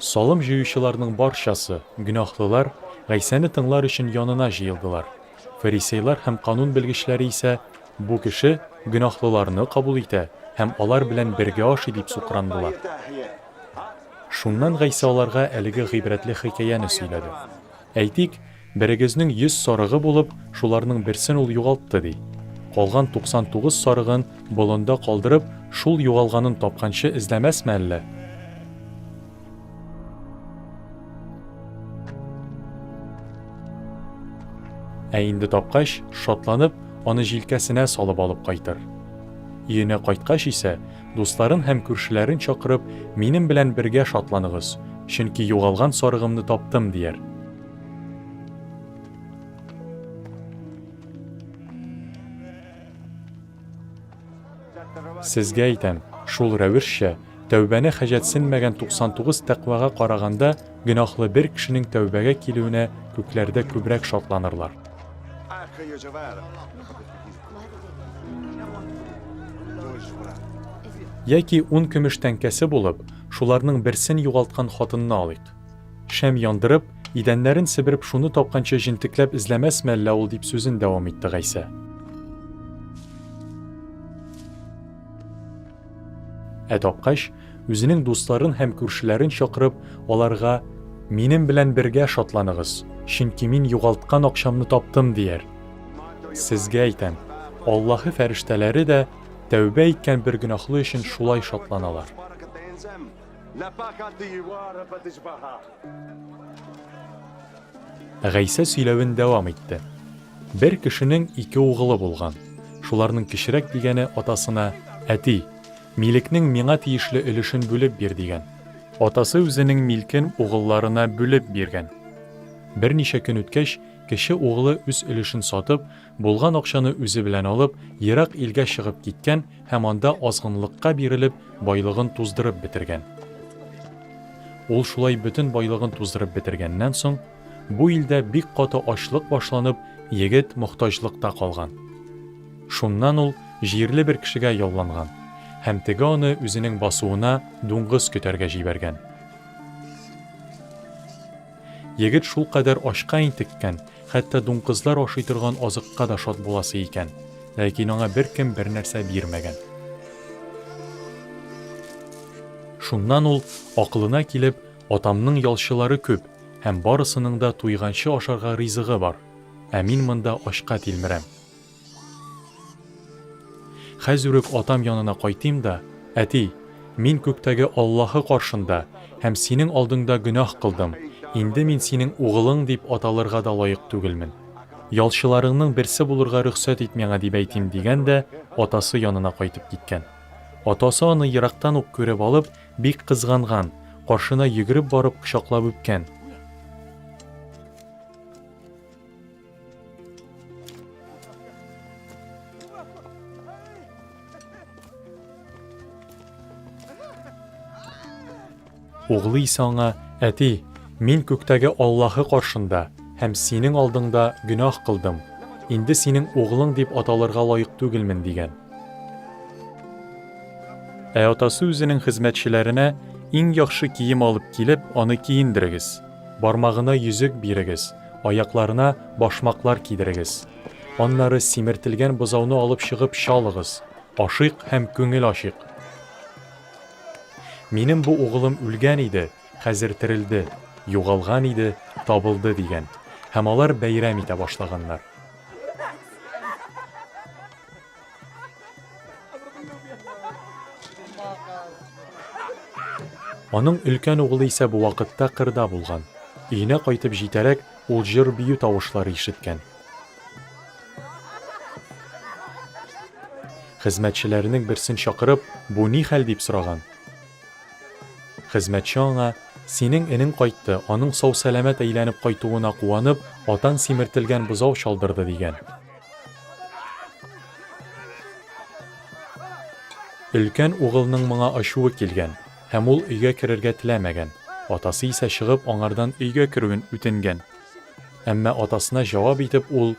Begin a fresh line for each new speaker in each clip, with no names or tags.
Салым җыючыларның барчасы, гөнаһлылар, Гайсәне тыңлар өчен янына җыелдылар. Фарисейлар һәм канун белгечләре исә, Бу кеше гөнаһлыларны кабул итә һәм алар белән бергә ашый, дип сукрандылар. Шуннан Гайсә аларга әлеге гыйбрәтле хикәяне сөйләде. Әйтик, берегезнең 100 сарыгы булып, шуларның берсен ул югалтты, ди. Калган 99 сарыгын болында калдырып, шул югалганын тапканчы эзләмәсме әллә? Ә инде тапкач, шатланып, аны җилкәсенә салып алып кайтыр. Өенә кайткач исә, дусларын һәм күршеләрен чакырып, Минем белән бергә шатланыгыз, чөнки югалган сарыгымны таптым, дияр. Сезгә әйтәм, шул рәвешчә, тәүбәне хаҗәтсенмәгән 99 тәкъвага караганда, гөнаһлы бер кешенең тәүбәгә килүенә күкләрдә күбрәк шатланырлар. Яки ун көмеш тәңкәсе булып, шуларның берсен югалткан хатынны алыйк. Шәм яндырып, идәннәрен себереп шуны тапканчы җентекләп эзләмәсме әллә ул, дип сүзен дәвам итте Гайсә. Ә тапкач, үзенең дусларын һәм күршеләрен чакырып, аларга, Минем белән бергә шатланыгыз, чөнки мин югалткан акчамны таптым, дияр. Сезгә әйтәм, Аллаһы фәрештәләре дә тәүбә иткән бер гөнаһлы өчен шулай шатланалар. Гайсә сөйләвен дәвам итте. Бер кешенең ике угылы булган. Шуларның кечерәк дигәне атасына, Әти, милекнең миңа тиешле өлешен бүлеп бир, дигән. Атасы үзенең милкен угылларына бүлеп биргән. Берничә көн үткәч, кече угылы үз өлешен сатып, булган акчаны үзе белән алып, ерак илгә чыгып киткән һәм анда азгынлыкка бирелеп, байлыгын туздырып бетергән. Ул шулай бөтен байлыгын туздырып бетергәннән соң, бу илдә бик каты ачлык башланып, егет мохтаҗлыкта калган. Шуннан ул җирле бер кешегә ялланган, һәм теге аны үзенең басуына дуңгыз көтәргә җибәргән. Егет шулкадәр ачка интеккән, хәтта дуңгызлар ашый торган азыкка да шат буласы икән. Ләкин аңа беркем бернәрсә бирмәгән. Шуннан ул, акылына килеп, Атамның ялчылары күп, һәм барысының да туйганчы ашарга ризыгы бар, ә мин монда ачка тилмерәм. Хәзер үк атам янына кайтыйм да, Әти, мин күктәге Аллаһы каршында һәм синең алдыңда гөнаһ кылдым, инде мин синең угылың дип аталырга да лаек түгелмен. Ялчыларыңның берсе булырга рөхсәт ит миңа, дип әйтим, дигән дә, атасы янына кайтып киткән. Атасы аны ерактан ук күреп алып, бик кызганган, каршына йөгереп барып кочаклап үпкән. Углы исә аңа, Әти, мин күктәге Аллаһы каршында һәм синең алдыңда гөнаһ кылдым, инде синең углың дип аталырга лаек түгелмен, дигән. Ә атасы үзенең хезмәтчеләренә, Иң яхшы кием алып килеп, аны киендерегез, бармагына йөзек бирегез, Аякларына башмаклар кидерегез. Аннары симертелгән бозауны алып чыгып чалыгыз, ашыйк һәм күңел ачыйк. Минем бу угылым үлгән иде, хәзер терелде, югалган иде, табылды, дигән. Һәм алар бәйрәм итә башлаганнар. Аның өлкән угылы исә бу вакытта кырда булган. Өенә кайтып җитәрәк, ул җыр-бию тавышлары ишеткән. Хезмәтчеләренең берсен чакырып, бу ни хәл дип сораган. Хезмәтче аңа, Синең энең кайтты, аның сау-сәламәт әйләнеп кайтуына куанып, атаң симертелгән бозау чалдырды, дигән. Өлкән угылның моңа ачуы килгән, һәм ул өйгә керергә теләмәгән. Атасы исә чыгып аңардан өйгә керүен үтенгән. Әмма атасына җавап итеп ул,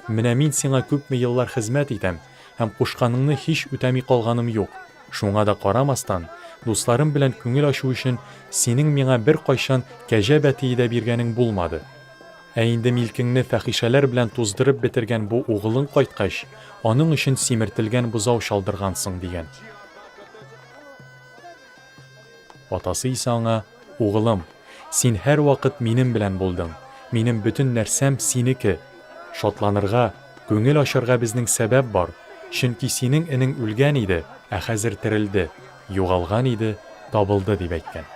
Менә мин сиңа күпме еллар хезмәт итәм һәм кушканыңны һич үтәми калганым юк. Шуңа да карамастан, Дусларым белән күңел ачу өчен синең миңа беркайчан кәҗә бәтие дә биргәнең булмады. Ә инде милкеңне фәхишәләр белән туздырып бетергән бу угылың кайткач, аның өчен симертелгән бозау чалдыргансың, дигән. Атасы исә аңа, Угылым, син һәрвакыт минем белән булдың, минем бөтен нәрсәм синеке. Шатланырга, күңел ачарга безнең сәбәп бар, чөнки синең энең үлгән иде, ә хәзер терелде, югалган иде, табылды, дип әйткән.